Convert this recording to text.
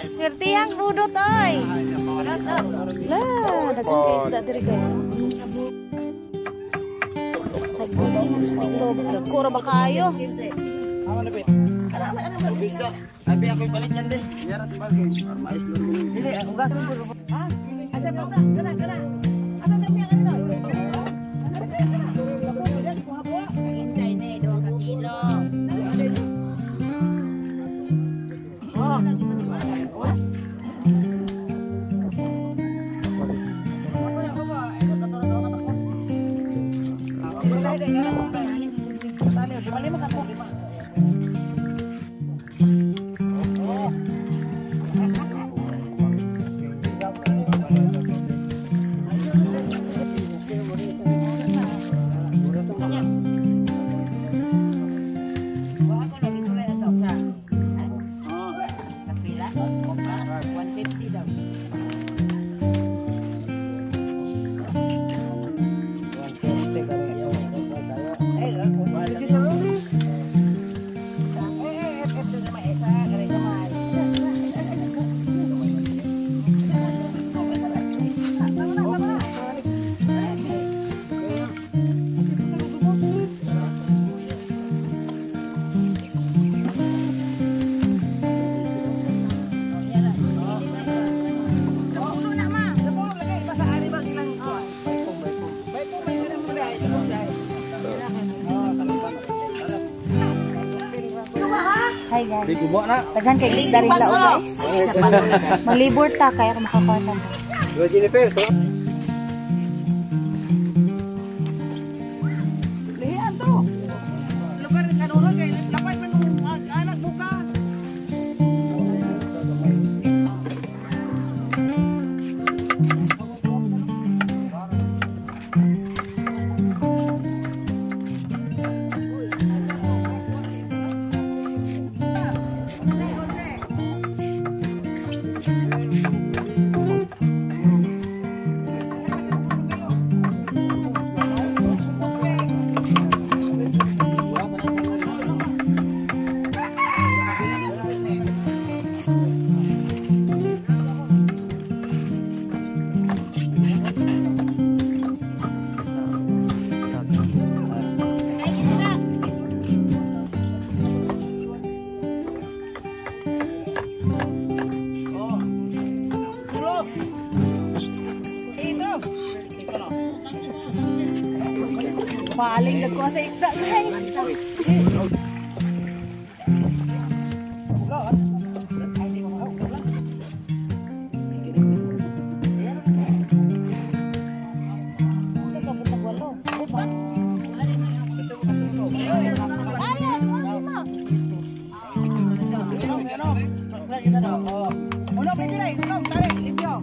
Swertihang budot oy. La, daghan kay isda diri, guys. Ito, dagko ra ba kaayo? Abi ako palit yan de. Yarat bagay. Mais lang. Dili, ugason ko. Ha? Asa pa na? Kana kana. Asa na miya kanino? Hintay ni 2 ka kilo. Oh. Wa ko lagi sulay ato sa. Kapila? 150 daw. Hi, guys. Daghan kay isda rin lao, guys. Malibor ta kaya makakuha ta. Jennifer, Lihian to. Lugar ni kanuro kay lapay man nung anak buka. Tulo. Ito. Paling dagko sa isda, guys. Uno, pwede na. Uno, tali, limpyo.